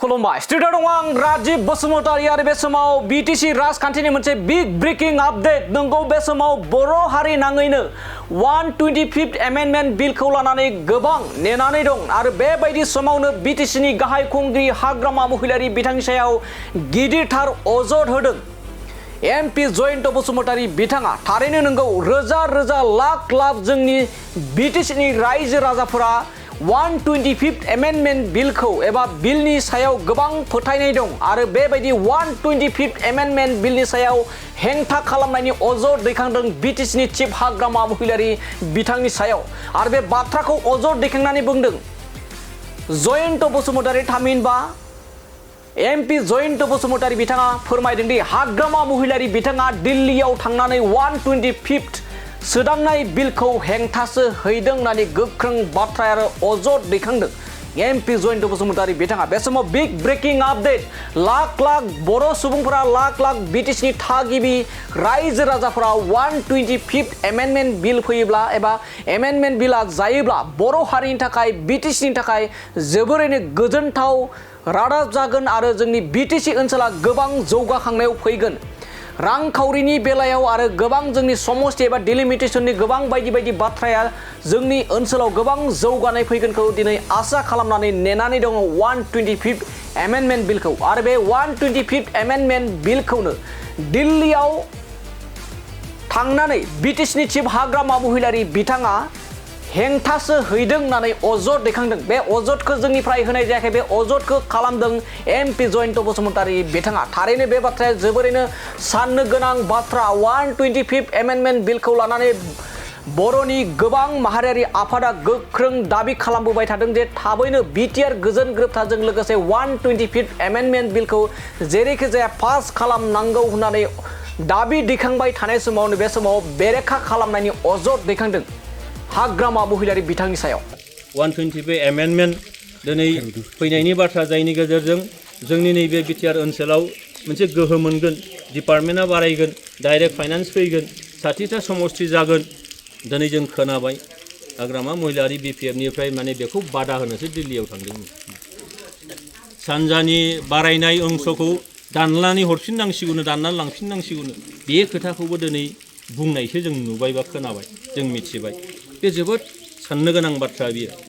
खुलुमबाय स्टुडिअ दं आं राजीव बसुमतारी आरो बे समाव बीटीसी राजखान्थिनि मोनसे बिग ब्रेकिं आपडेट नंगौ बे समाव बर' हारि नाङैनो 125th एमेन्डमेन्ट बिलखौ लानानै गोबां नेनानै दं आरो बेबायदि समावनो बीटीसीनि गाहाय खुंगिरि हाग्रामा महिलारि बिथांनि सायाव गिदिरथार अजद होदों। एमपी जयन्त बसुमतारी बिथाङा थारैनो नंगौ रोजा रोजा लाख लाख जोंनि बीटीसीनि रायजो राजाफोरा 125th एमेन्डमेन्ट बिलखौ एबा बिलनि सायाव गोबां फोथायनाय दं आरो बेबायदि 125th एमेन्डमेन्ट बिलनि सायाव हेंथा खालामनायनि अजद दैखांदों बीटीसीनि चिफ हाग्रामा महिलारि बिथांनि सायाव आरो बे बाथ्राखौ अजद दैखांनानै बुंदों जयन्त बसुमतारी थामहिनबा एमपी जयन्त बसुमतारी बिथाङा फोरमायदों दि हाग्रामा महिलारि बिथाङा दिल्लीयाव थांनानै 125th सोदांनाय बिलखौ हेंथासो हैदों होननानै गोख्रों बाथ्रा आरो अजद दैखांदों एमपी जयन्त बसुमतारी बिथाङा। बे समाव big breaking update lakh lakh बर' सुबुंफोरा लाख लाख बीटीसीनि थागिबि रायजो राजाफोरा 125th एमेन्डमेन्ट बिल फैयोब्ला एबा एमेन्डमेन्ट बिला जायोब्ला बर' हारिनि थाखाय बीटीसीनि थाखाय जोबोरैनो गोजोनथाव रादाब जागोन आरो जोंनि बीटीसी ओनसोला गोबां जौगाखांनायाव फैगोन। रांखावरिनि बेलायाव आरो गोबां जोंनि समस्ति एबा डिलिमिटेशननि गोबां बायदि बायदि बाथ्राया जोंनि ओनसोलाव गोबां जौगानाय फैगोनखौ दिनै आसा खालामनानै नेनानै दङ 125th एमेन्डमेन्ट बिलखौ आरो बे 125th एमेन्डमेन्ट बिलखौनो दिल्लीयाव थांनानै बीटीसीनि चिफ हाग्रामा महिलारि बिथाङा हेंथासो हैदों होननानै अजद दैखांदों। बे अजदखौ जोंनिफ्राय होनाय जायाखै, बे अजदखौ खालामदों एमपी जयन्त बसुमतारी बिथाङा। थारैनो बे बाथ्राया जोबोरैनो साननो गोनां बाथ्रा। 125th एमेन्डमेन्ट बिलखौ लानानै बर'नि गोबां माहारियारि आफादा गोख्रों दाबि खालामबोबाय थादों जे थाबैनो बिटिआर गोजोन गोरोबथाजों लोगोसे 125th एमेन्डमेन्ट बिलखौ जेरैखि जाया पास खालामनांगौ होननानै दाबि दैखांबाय थानाय समावनो बे समाव बेरेखा खालामनायनि अजद दैखांदों हाग्रामा महिलारि बिथांनि सायाव। 125 एमेन्डमेन्ट दिनै फैनायनि बाथ्रा जायनि गेजेरजों जोंनि नैबे बिटिआर ओनसोलाव मोनसे गोहो मोनगोन, डिपार्टमेन्टआ बारायगोन, डाइरेक्ट फाइनान्स फैगोन, 60टा समस्ति जागोन। दिनै जों खोनाबाय हाग्रामा महिलारि बिपिएफनिफ्राय माने बेखौ बादा होनोसो दिल्लीयाव थांदोंमोन। सानजानि बारायनाय अंशखौ दाननानै हरफिननांसिगौनो, दाननानै लांफिननांसिगौनो, बे खोथाखौबो दिनै बुंनायसो जों नुबाय बा खोनाबाय, जों मिथिबाय। बे जोबोद साननो गोनां बाथ्रा बियो।